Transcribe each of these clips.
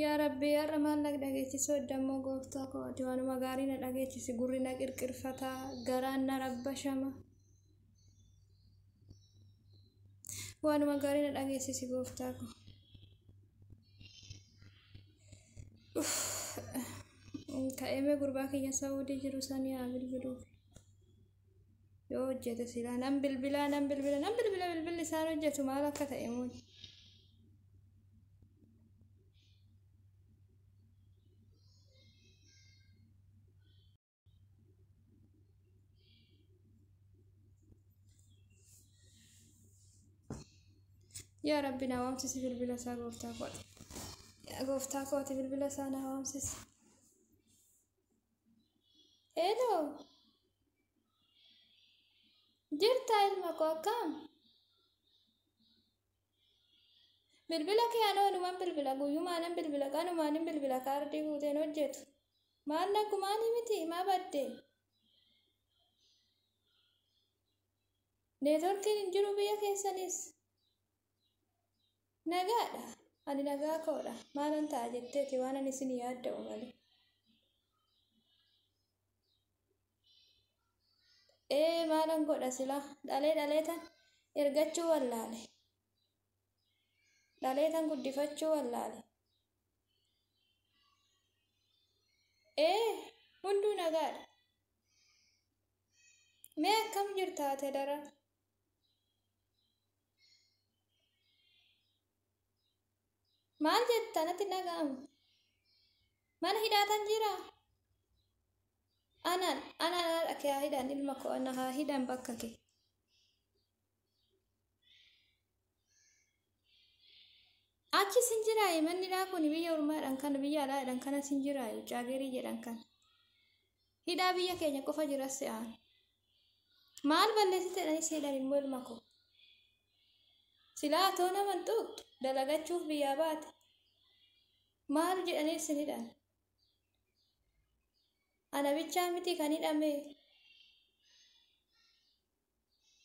Yaa Rabbi, har'a maal na dhageechisuu dammoo gooftaa koo, ati waanuma gaarii na dhageechisi. Gurri na qirqirfataa, garaan na rabbashama. Waanuma gaarii na dhageessisi gooftaa koo. Ka'eemee gurbaa kiyya Saawudii jiru sanii haa bilbiluuf. Yoo hojjete silaa nan bilbilaa, nan bilbila, nan bilbila, bilbilli isaan hojjetu maal akka ta'e moo. Yaa Rabbi, na waamsisi bilbila isaa gooftaa kooti. Yaa gooftaa kooti, bilbila isaa na waamsisi. Hello. Jirtaa ilma koo, akkam? Bilbila kee anoo numan bilbila, guyyumaanan bilbila, qanumaanin bilbila, kaardii guuteen hojjetu. Maal nagumaanii miti, maa badde? Neetworkiin hin jiru biyya keessanis. Nagaadha. Ani nagaa koodha. Maalan ta'a jetteeti, waan ani isin yaadda'u malee. Ee, maalan godha sila, dhalee dhaleetan ergachuu wallaale. Dhaleetan guddifachuu wallaale. Ee, hunduu nagaadha. Mee akkam jirta ate dara? Maal jetta, natti dhaga'amu? Mana hidhaatan jira? Anaan anaan haadha kee haa hidhan, ilma koo, ana haa hidhan bakka kee. Achi sin jiraayi, manni hidhaa kun biyya ormaadhaan kana, biyya alaadhaan kana sin jiraayi, caagerii jedhan kana. Hidhaa biyya keenya qofa jira se'aan. Maal balleessite jedhanii si hidhan immoo ilma koo? Silaa atoo naman tuqxu dalagachuuf biyyaa baate. Maal jedhanii sin hidhan? Ana bichaa miti kan hidhame.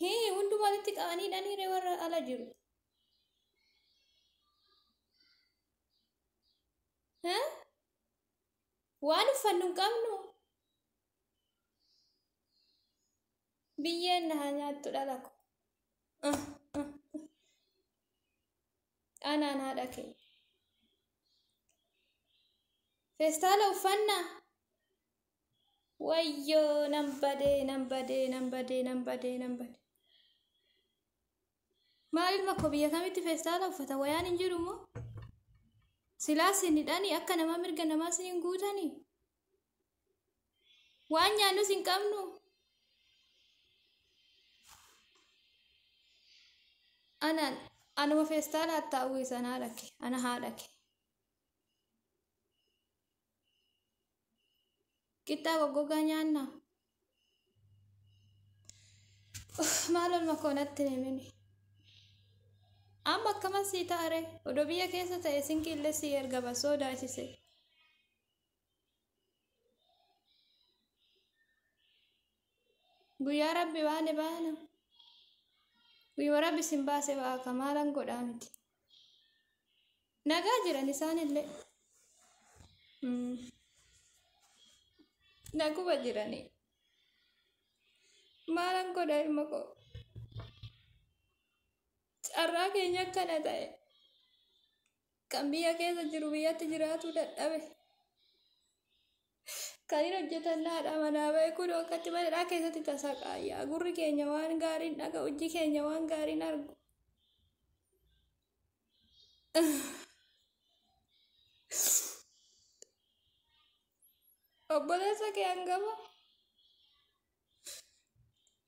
Hii, hunduma walitti qabanii hidhaniire warra ala jiru. Waan uffannu hin qabnu. Biyyeen na haa nyaattu dhala ko. Anaan haadha kee. Feestaala uffannaa. Wayyoo, nan badee, nan badee, nan badee, nan badee, nan badee. Maal ilma koo, biyya kamitti feestaala uffata? Wayaan hin jiru moo? Silaa sin hidhanii akka namaa mirga namaa sin hin guutanii? Waan nyaannus hin qabnu. Anaan anuma feestaala hattaa uwwisan haadha kee, ana haadha kee. Qixxaa goggogaa nyaannaa? Maal ilma koo, natti hin himini. Amma akkaman sii ta'are? Odoo biyya keessa ta'e sinqii illee sii erga basoo daasise. Guyyaa Rabbi baane baana. Guyyaa Rabbi sin baase baaka, maalan godhaa miti. Nagaa jiran isaanillee. Naguma jiranii. Maalan godha ilma koo? Carraa keenya akkana ta'e. Kan biyya keessa jiru biyyatti jiraatu dadhabe. Kan hin hojjetan haadha manaa ba'e kun akkatti mana keessatti tasaqaayyaa. Gurri keenya waan gaariin dhaga'u, ijji keenya waan gaariin argu. Obboleessa kee hangafa.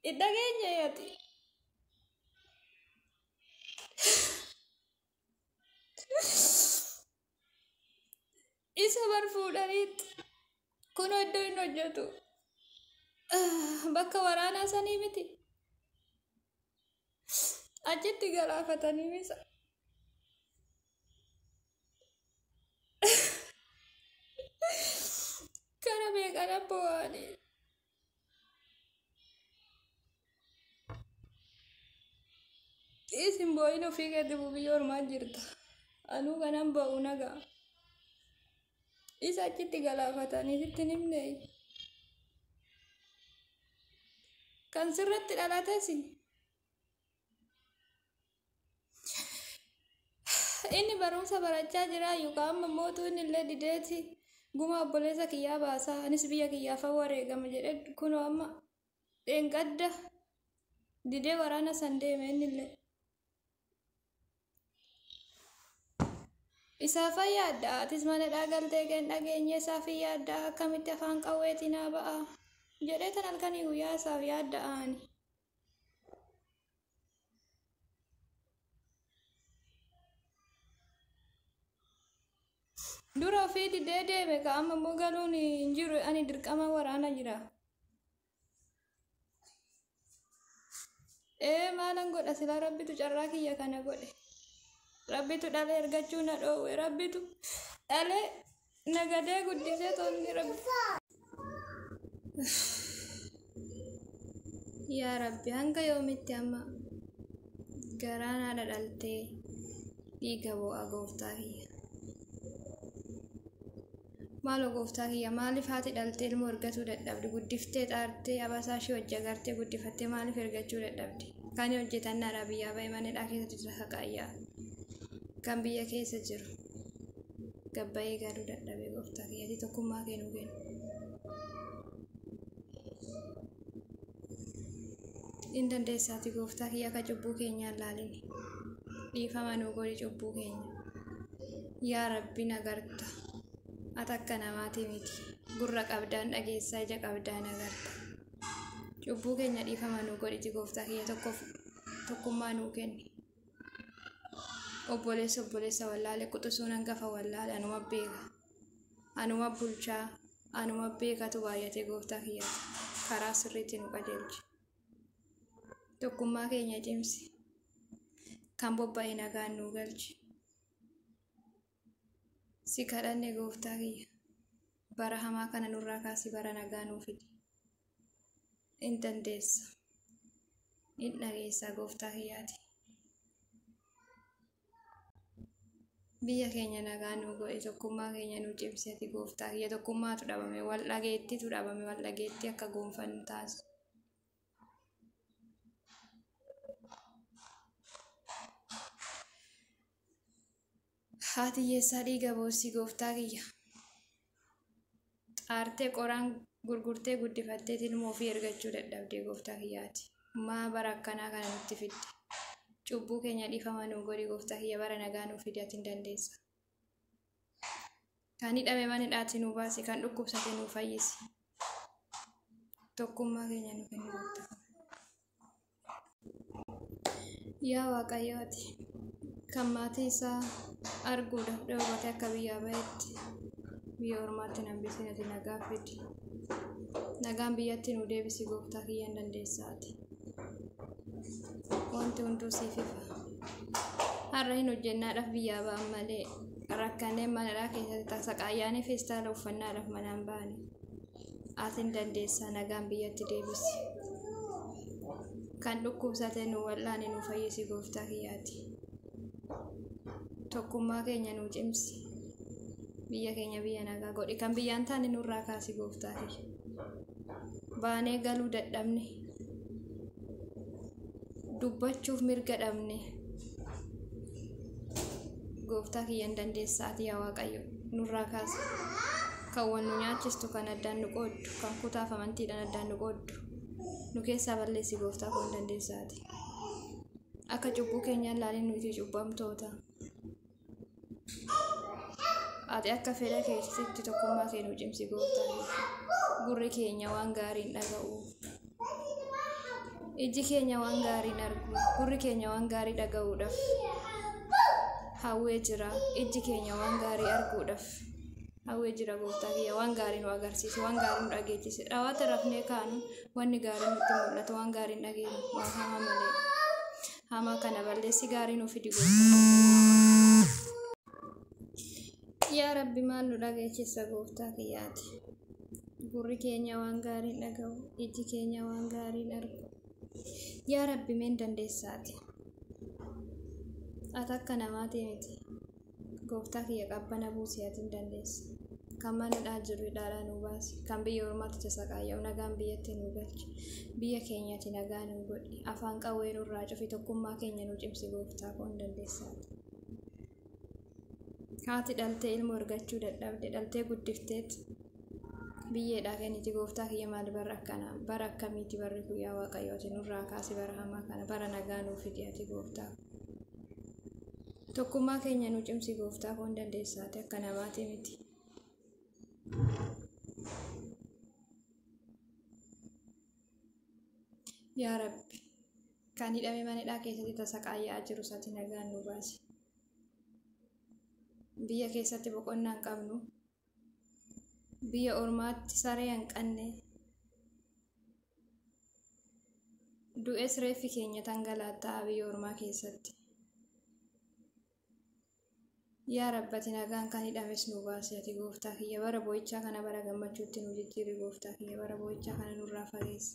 Hin dhageenye ati. Isa bar fuudhaniitti kunoo iddoo inni hojjetu bakka waraanaa sanii miti. Achitti galaafatanii misa. Kana meeqan abbo'anii. Isin boo'in, ofii keetti biyya ormaa jirta. Anuu kanan ba'u nagaa. Isa achitti galaafatanii sitti hin himne. Kan sirratti dhalates inni barumsa barachaa jira yookaan amma mootuu inni illee dideeti guma obboleessa kiyyaa baasaa anis biyya kiyyaaf wareegama jedhee kunoo amma dheengadda didee waraana san deeme inni illee. Isaaf yaadda atis mana galtee kan dhageenye isaaf yaadda akkamitti afaan qawweetiin haa ba'a jedhee tan halkanii guyyaa isaaf yaadda ani. Dura ofii didee deeme ka amma immoo galuun hin jiru ani dirqama waraana jira. Ee maalan godha silaa rabbitu carraa kiyya kana godhe. Rabbitu dhalee ergachuu na dhoowwe rabbitu dhalee nagadee guddisee tolni rabbi. Yaa Rabbi hanga yoomitti amma garaan haadha dhaltee dhiiga boo'a gooftaa kiyya. Maaloo gooftaa kiyya maaliif haati dhaltee ilmoo ergatuu dadhabdi guddiftee xaartee abasaa ishee hojii agartee guddifattee maaliif ergachuu dadhabdi? Kan hojjetannaadha biyyaa ba'e manadhaa keessatti saqaayyaa. Kan biyya keessa jiru gabbayee galuu dadhabee gooftaa kiyyatti tokkummaa kennuu kennu. In dandeessaati gooftaa kiyya akka cubbuu keenyaan laalini. Dhiifama nuu godhi cubbuu keenya. Yaa Rabbi nagarta. Ati akka namaati miti. Gurra qabdaan dhageessaa ija qabdaan agarta. Cubbuu keenya dhiifama nuu godhiti gooftaa kiyya tokkummaa nuu kenni. Obboleessa obboleessa wallaale quxisuun hangafa wallaale anuma beeka. Anuma bulchaa anuma beekatu baay'ate gooftaa kiyyaati. Karaa sirriitti nu qajeelchi. Tokkummaa keenya cimsi. Kan bobba'e nagaan nuu galchi. Si kadhanne gooftaa kiyya. Bara hamaa kana nurraa kaasi bara nagaa nuu fidi. In dandeessa. In dhageessa gooftaa kiyyaati. Biyya keenya nagaa nuu godhi tokkummaa keenya nuu cimsi ati gooftaa kiyya tokkummaatu dhabame wal dhageettitu dhabame wal dhageetti akka goonfannu taasisa. Haati hiyyeessaa dhiiga boossii gooftaa kiyya. Xaartee qoraan gurgurtee guddifattee ilmoo ofii ergachuu dadhabdee gooftaa kiyyaati. Maa bara akkanaa kana nutti fidde? Cubbuu keenya dhiifama nuu godhi gooftaa kiyya bara nagaa nuu fidi ati hin dandeessa. Kan hidhame mana hidhaatii nuu baasi, kan dhukkubsate nuu fayyisi. Tokkummaa keenya nu kenni gooftaa. Yaa Waaqayyo ati kan maatii isaa arguudhaaf dhoowwate akka biyyaa ba'etti biyya ormaatti hin hambisin ati nagaa fidi. Nagaan biyyatti nu deebisi gooftaa kiyya hin dandeessaati. Wanti hunduu siif ifa. Har'a hin hojjennaadhaaf biyyaa ba'an malee rakkannee manadhaa keessatti tasaqaayyaanii feestaala uffannaadhaaf manaan ba'ani. Ati hin dandeessaa nagaan biyyatti deebisi. Kan dhukkubsate nu wal'aani nu fayyisi gooftaa kiyyaati. Tokkummaa keenya nu cimsi. Biyya keenya biyya nagaa godhi. Kan biyyaan taane nurraa kaasi gooftaa kiyya. Baanee galuu dadhabne. Dubbachuuf mirga dhabne. Gooftaa kiyya hin dandeessaa ati yaa Waaqayyo nurraa kaasi. Kan wal nu nyaachistu kan addaan nu qooddu kan kutaaf amantiidhaan addaan nu qooddu nu keessaa balleessi gooftaa koo hin dandeessaati. Akka cubbuu keenyaan laalin nuti cubbamtoota. Ati akka fedha keetitti tokkummaa kee nu cimsi gooftaa kiyya. Gurri keenya waan gaariin dhaga'u. Ijji keenya waan gaariin argu. Gurri keenya waan gaarii dhaga'uudhaaf hawwee jira. Ijji keenya waan gaarii arguudhaaf hawwee jira gooftaa kiyya. Waan gaarii nu agarsiisi. Waan gaarii nu dhageechisi. Dhawaata rafnee kaanu wanni gaarii nutti mul'atu. Waan gaarii hin dhageenyu. Waan hamaa malee. Hamaa kana balleessi gaarii nu fidi gooftaa. Yaa Rabbi maal nu dhageechisa gooftaa kiyyaati. Gurri keenya waan gaariin dhaga'u, ijji keenya waan gaariin argu. Yaa Rabbi meen dandeessaati. Ati akka namaati miti. Gooftaa kiyya qabbana buusii ati hin dandeessa. Kan mana hidhaa jiru hidhaadhaa nu baasi. Kan biyya ormaatti tasaqaayya'u nagaan biyyatti nu galchi. Biyya keenyatti nagaa nu godhi. Afaan qawwee nurraa cufi, tokkummaa keenya nu cimsi gooftaa koo hin dandeessaati. Haati dhaltee ilmoo argachuu dadhabde, dhaltee guddifteet biyyeedhaa kenniti. Gooftaa kiyya, maal bara akkanaa, bara akkamiiti barri kun? Yaa Waaqayyo, ati nurraa kaasi bara hamaa kana, bara nagaa nuu fidi ati gooftaa. Tokkummaa keenya nu cimsi gooftaa koo hin dandeessaati, akka namaati miti. Yaa Rabbi, kan hidhame mana hidhaa keessatti tasaqaayya'aa jiru isaati nagaan nu baasi. Biyya keessatti boqonnaa hin qabnu. Biyya ormaatti saree hanqanne. Du'es reeffi keenya dhangalaattaa biyya ormaa keessatti. Yaa Rabbi, ati nagaan kan hidhames nu baasi ati gooftaa kiyya. Bara boo'ichaa kana bara gammachuutti nu jijjiiri gooftaa kiyya, bara boo'ichaa kana nurraa fageessi.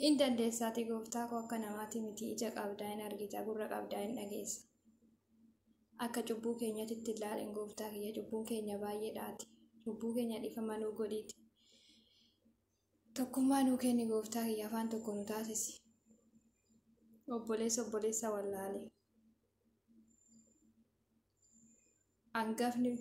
Hin dandeessaati gooftaa koo, akka namaati miti. Ija qabdaa hin argita, gurra qabdaa hin dhageessa. Akka cubbuu keenyatti itti ilaalin gooftaa kiyya, cubbuun keenya baay'eedhaati. Cubbuu keenya dhiifama nuu godhiiti. Tokkummaa nuu kenni gooftaa kiyya, afaan tokko nu taasisi. Obboleessa obboleessa wallaale. Hangafni